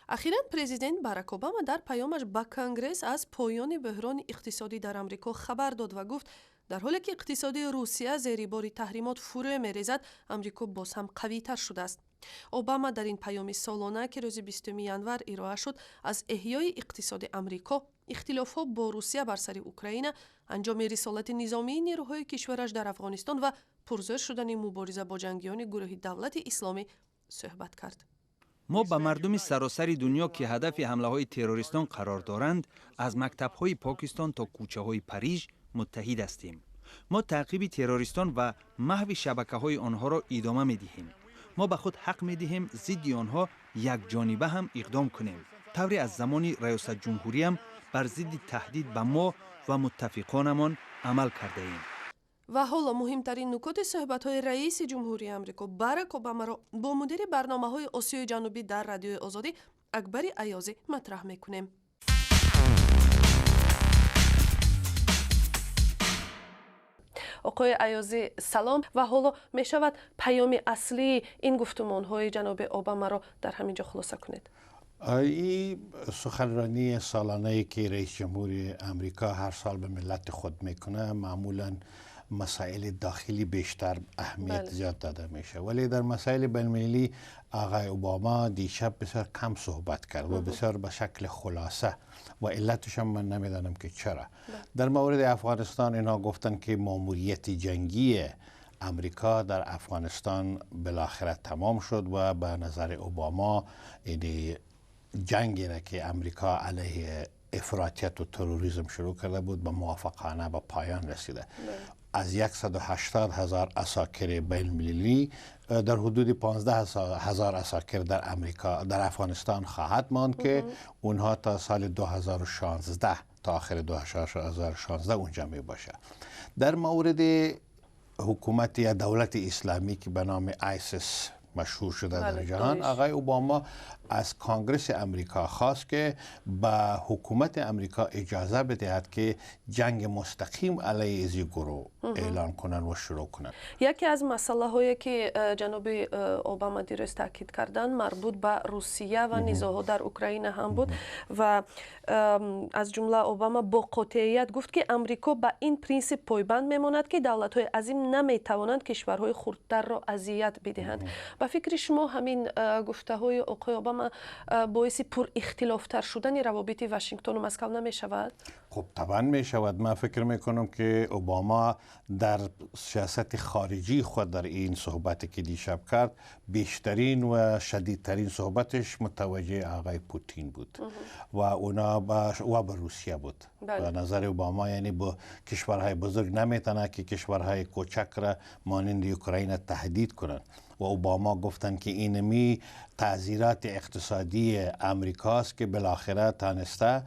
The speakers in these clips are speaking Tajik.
Ахиран президент Барак Обама дар паёмаш ба Конгресс аз поёни бӯҳрони иқтисодӣ дар Амрико хабар дод ва гуфт, дар ҳоле ки иқтисоди Русия зери бори таҳримот фурӯ мерезад, Амрико боз ҳам қавитар шудааст. Обама дар ин паёми солона, ки рӯзи 20 январ ироа шуд, аз эҳёи иқтисоди Амрико, ихтилофҳо бо Русия бар сари Украина, анҷоми рисолати низомии нерӯҳои кишвараш дар Афғонистон ва пурзӯр шудани мубориза бо ҷангиёни гурӯҳи Давлати Исломӣ суҳбат кард. Мо ба мардуми саросари дунё, ки ҳадафи ҳамлаҳои террористон қарор доранд, аз мактабҳои Покистон то кӯчаҳои Париж, муттаҳид ҳастем. Мо таъқиби террористон ва маҳви шабакаҳои онҳоро идома медиҳем. Мо ба худ ҳақ медиҳем зидди онҳо якҷониба ҳам иқдом кунем, тавре аз замони раёсатҷумҳуриям бар зидди таҳдид ба мо ва муттафиқонамон амал кардаем. Ва ҳоло муҳимтарин нукоти суҳбатҳои раиси ҷумҳурии Амрико Барак Обамаро бо мудири барномаҳои Осиёи Ҷанубӣ дар Радиои Озодӣ Акбари Аёзӣ матраҳ мекунем. Оқои Аёзӣ, салом. Ва ҳоло мешавад паёми аслии ин гуфтумонҳои ҷаноби Обамаро дар ҳамин ҷо хулоса кунед? این سخنرانی سالانه که رئیس جمهور امریکا هر سال به ملت خود میکنه، معمولا مسائل داخلی بیشتر اهمیت زیاد داده میشه، ولی در مسائل بین‌المللی آقای اوباما دیشب بسیار کم صحبت کرد و بسیار به شکل خلاصه و علتش هم من نمیدانم که چرا. در مورد افغانستان اینها گفتن که ماموریت جنگی امریکا در افغانستان بالاخره تمام شد و به نظر اوباما یعنی جنگی را که امریکا علیه افراطیت و تروریسم شروع کرده بود، به موفقانه به پایان رسیده. از 180 هزار عساکر بین المللی در حدود 15 هزار عساکر در امریکا در افغانستان خواهد ماند که اونها تا سال 2016، تا آخر 2016 اونجا می باشه. در مورد حکومت یا دولت اسلامی که به نام ISIS مشهور شده در جهان، آقای اوباما از کانگرس امریکا خواست که به حکومت امریکا اجازه بدهد که جنگ مستقیم علیه ازی گروه اعلان کنن و شروع کنن. Яке аз масъалаҳое, ки ҷаноби Обама дирӯз таъкид карданд, марбут ба Русия ва низоъҳо дар Украина ҳам буд ва аз ҷумла Обама бо қотеият гуфт, ки Амрико ба ин принсип пойбанд мемонад, ки давлатҳои азим наметавонанд кишварҳои хурдтарро азият бидиҳанд. Ба фикри шумо, ҳамин гуфтаҳои оқои Обама боиси пурихтилофтар шудани равобити Вашингтону Москав намешавад? خب، طبعا می شود. من فکر میکنم که اوباما در سیاست خارجی خود در این صحبت که دیشب کرد، بیشترین و شدیدترین صحبتش متوجه آقای پوتین بود و اونا و به روسیه بود. به نظر اوباما یعنی با کشورهای بزرگ نمیتونه که کشورهای کوچک را مانند اوکراین تهدید کنند و اوباما گفتن که اینمی تعزیرات اقتصادی امریکاست که بالاخره تانسته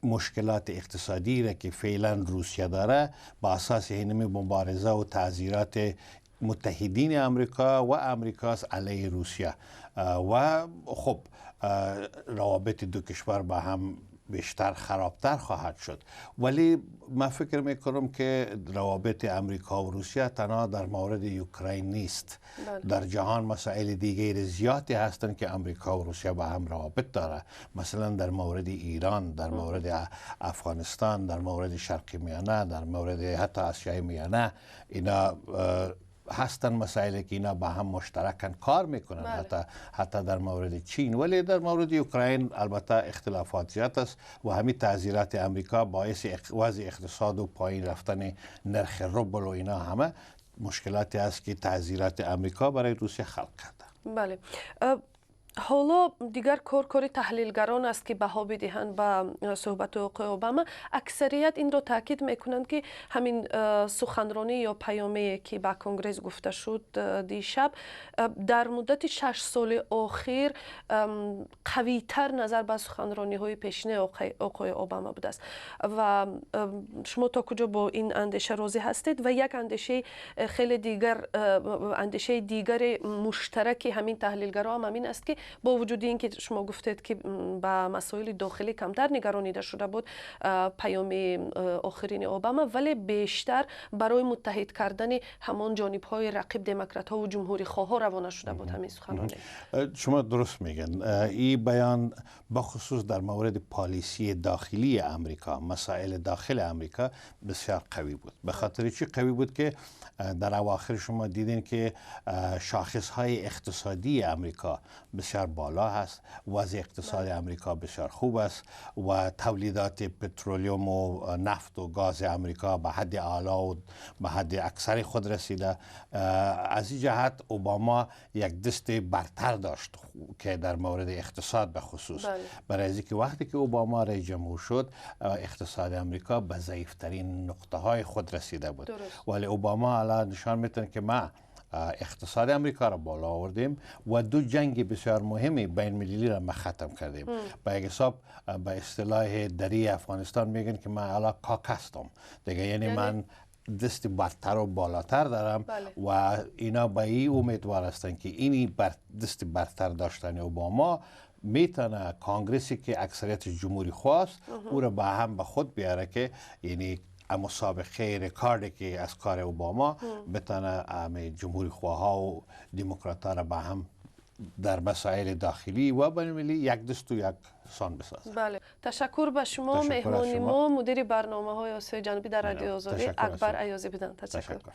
مشکلات اقتصادی را که فعلا روسیه داره، با اساس اینمی مبارزه و تعزیرات متحدین امریکا و امریکاست علیه روسیه و خب روابط دو کشور با هم بیشتر خرابتر خواهد شد. ولی من فکر میکنم که روابط امریکا و روسیه تنها در مورد اوکراین نیست. در جهان مسائل دیگه زیادی هستند که امریکا و روسیه با هم روابط داره، مثلا در مورد ایران، در مورد افغانستان، در مورد شرق میانه، در مورد حتی آسیای میانه. اینا هستن مسائلی که اینا با هم مشترکن کار میکنن. حتی در مورد چین. ولی در مورد اوکراین البته اختلافات زیاد است و همین تعزیرات امریکا باعث وضع اقتصاد و پایین رفتن نرخ روبل و اینا همه مشکلاتی است که تعزیرات امریکا برای روسیه خلق کرده. بله، ҳоло дигар кор кори таҳлилгарон аст, ки баҳо бидиҳанд ба суҳбати оқои Обама. Аксарият инро таъкид мекунанд, ки ҳамин суханронӣ ё паёмее, ки ба Конгресс гуфта шуд дишаб, дар муддати 6 соли охир қавитар назар ба суханрониҳои пешинаи оқои Обама будааст. Ва шумо то куҷо бо ин андеша розӣ ҳастед? Ва як андешаи хеле дигар, андешаи дигари муштараки ҳамин таҳлилгаро ҳам ҳамин аст, ки Бо вуҷуди ин ки шумо гуфтед, ки ба масоили дохилӣ камтар нигаронида шуда буд паёми охирини Обама, вале бештар барои муттаҳид кардани ҳамон ҷонибҳои рақиб, демократҳову ҷумҳурихоҳҳо, равона шуда буд ҳамин суханоне. Шумо дуруст мегӯянд. Ин баён бахусус дар мавриди policy дохилии Амрико, масоили дохили Амрико бисёр қавӣ буд. Ба хотири чӣ қавӣ буд? Ки дар авохир шумо дидин, ки шохис های اقتصادی امریکا بسیار بالا هست، وضع اقتصاد امریکا بسیار خوب است و تولیدات petroleum و نفت و گاز امریکا به حد اعلا و به حد اکثر خود رسیده. از این جهت اوباما یک دست برتر داشت که در مورد اقتصاد به خصوص برای از اینکه وقتی که اوباما رئیس جمهور شد، اقتصاد امریکا به ضعیفترین نقطه های خود رسیده بود. ولی اوباما الان نشان میتونه که ما اقتصاد امریکا را بالا آوردیم و دو جنگ بسیار مهمی بین المللی را ما ختم کردیم. به یک حساب به اصطلاح دری افغانستان میگن که من الان کاک هستم دیگه، یعنی من دست برتر و بالاتر دارم. و اینا به این امیدوار هستند که اینی دست برتر داشتن اوباما میتونه کانگرسی که اکثریت جمهوری خواست او را به هم به خود بیاره که یعنی مسابقه رکارد که از کار اوباما بتانه همه جمهوری خواه و دموکرات را به هم در مسائل داخلی و بین المللی یک دست و یک سان بسازه. Бале, ташаккур ба шумо. Ташаккур аз Меҳмони шумо. мо мудири барномаҳои Осиёи Ҷанубӣ дар Радиои Озодӣ Ташаккур аз Акбар шумо. Аёзӣ буданд. Ташаккур. Ташаккур.